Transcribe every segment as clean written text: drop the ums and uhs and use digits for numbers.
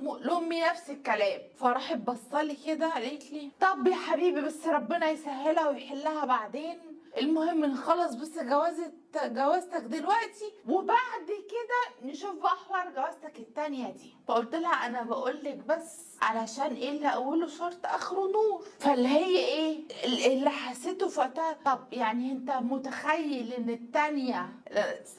لامي نفس الكلام. فراحت بصلي كده قالت لي طب يا حبيبي بس ربنا يسهلها ويحلها بعدين، المهم نخلص بس جوازتك دلوقتي وبعد كده نشوف بقى حوار جوازتك التانية دي. فقلت لها انا بقولك بس علشان ايه اللي اوله شرط اخره نور. فاللي هي ايه اللي حسيته في وقتها، طب يعني انت متخيل ان التانية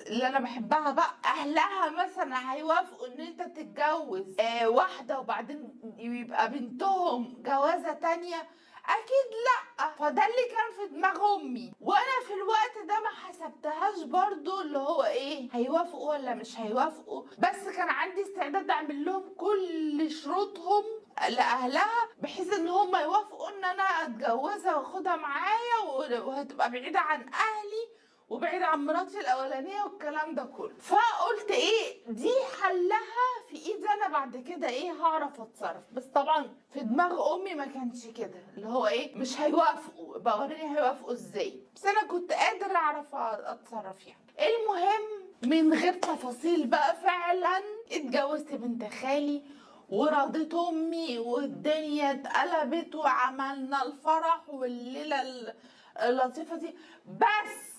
اللي انا بحبها بقى اهلها مثلا هيوافقوا ان انت تتجوز واحدة وبعدين يبقى بنتهم جوازة تانية؟ اكيد لا. فده اللي كان في دماغ امي، وانا في الوقت ده ما حسبتهاش برضو اللي هو ايه هيوافقوا ولا مش هيوافقوا، بس كان عندي استعداد اعمل لهم كل شروطهم لاهلها بحيث ان هم يوافقوا ان انا اتجوزها واخدها معايا وهتبقى بعيدة عن اهلي وبعيد عن مراتي الاولانية والكلام ده كله. فقلت ايه دي حلها في ايدي انا بعد كده، ايه هعرف اتصرف. بس طبعا في دماغ امي ما كانش كده، اللي هو ايه مش هيوافقوا، بقى وريني هيوافقوا ازاي، بس انا كنت قادر اعرف اتصرف يعني. المهم من غير تفاصيل بقى، فعلا اتجوزت بنت خالي ورضيت امي والدنيا اتقلبت وعملنا الفرح والليلة اللطيفة دي. بس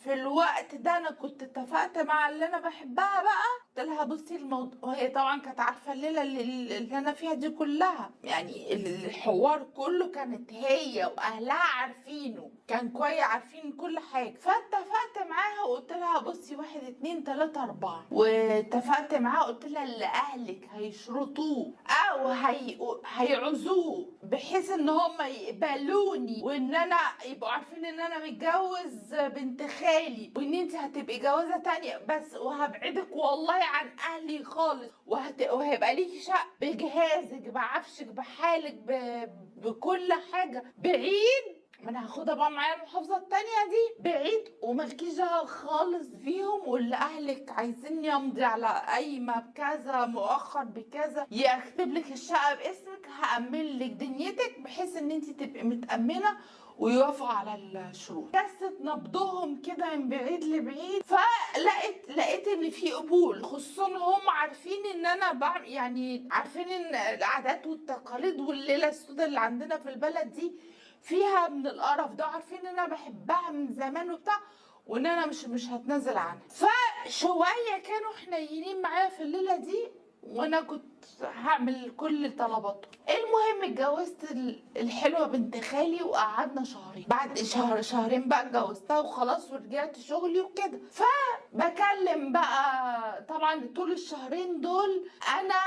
في الوقت ده انا كنت اتفقت مع اللي انا بحبها بقى، قلت لها بصي الموضوع، وهي طبعا كانت عارفه الليلة اللي انا فيها دي كلها، يعني الحوار كله كانت هي واهلها عارفينه، كان كويس عارفين كل حاجة. فاتفقت معاها وقلت لها بصي 1 2 3 4، واتفقت معاها قلت لها اللي اهلك هيشرطوه او هيعوزوه بحيث ان هم يقبلوني وان انا يبقوا عارفين ان انا متجوز بنت خالي وان انت هتبقي جوازه تانية بس، وهبعدك والله عن اهلي خالص، وهيبقى ليكي شقه بجهازك بعفشك بحالك بكل حاجة بعيد، ما انا هاخدها بقى معايا المحافظة التانية دي بعيد، وملكيش دعوه خالص بيهم، واللي اهلك عايزين يمضي على قايمة بكذا مؤخر بكذا يكتب لك الشقة باسمك، هامن لك دنيتك بحيث ان انت تبقي متامنه ويوافقوا على الشروط. جست نبضهم كده من بعيد لبعيد، فلقيت ان في قبول، خصوصا هم عارفين ان انا بعمل، يعني عارفين ان العادات والتقاليد والليلة السوداء اللي عندنا في البلد دي فيها من القرف ده، عارفين ان انا بحبها من زمان وبتاع، وان انا مش هتنازل عنها. فشوية كانوا حنينين معايا في الليلة دي، وانا كنت هعمل كل طلباتهم. المهم اتجوزت الحلوة بنت خالي وقعدنا شهرين، بعد شهر شهرين بقى اتجوزتها وخلاص ورجعت شغلي وكده. فبكلم بقى طبعا طول الشهرين دول انا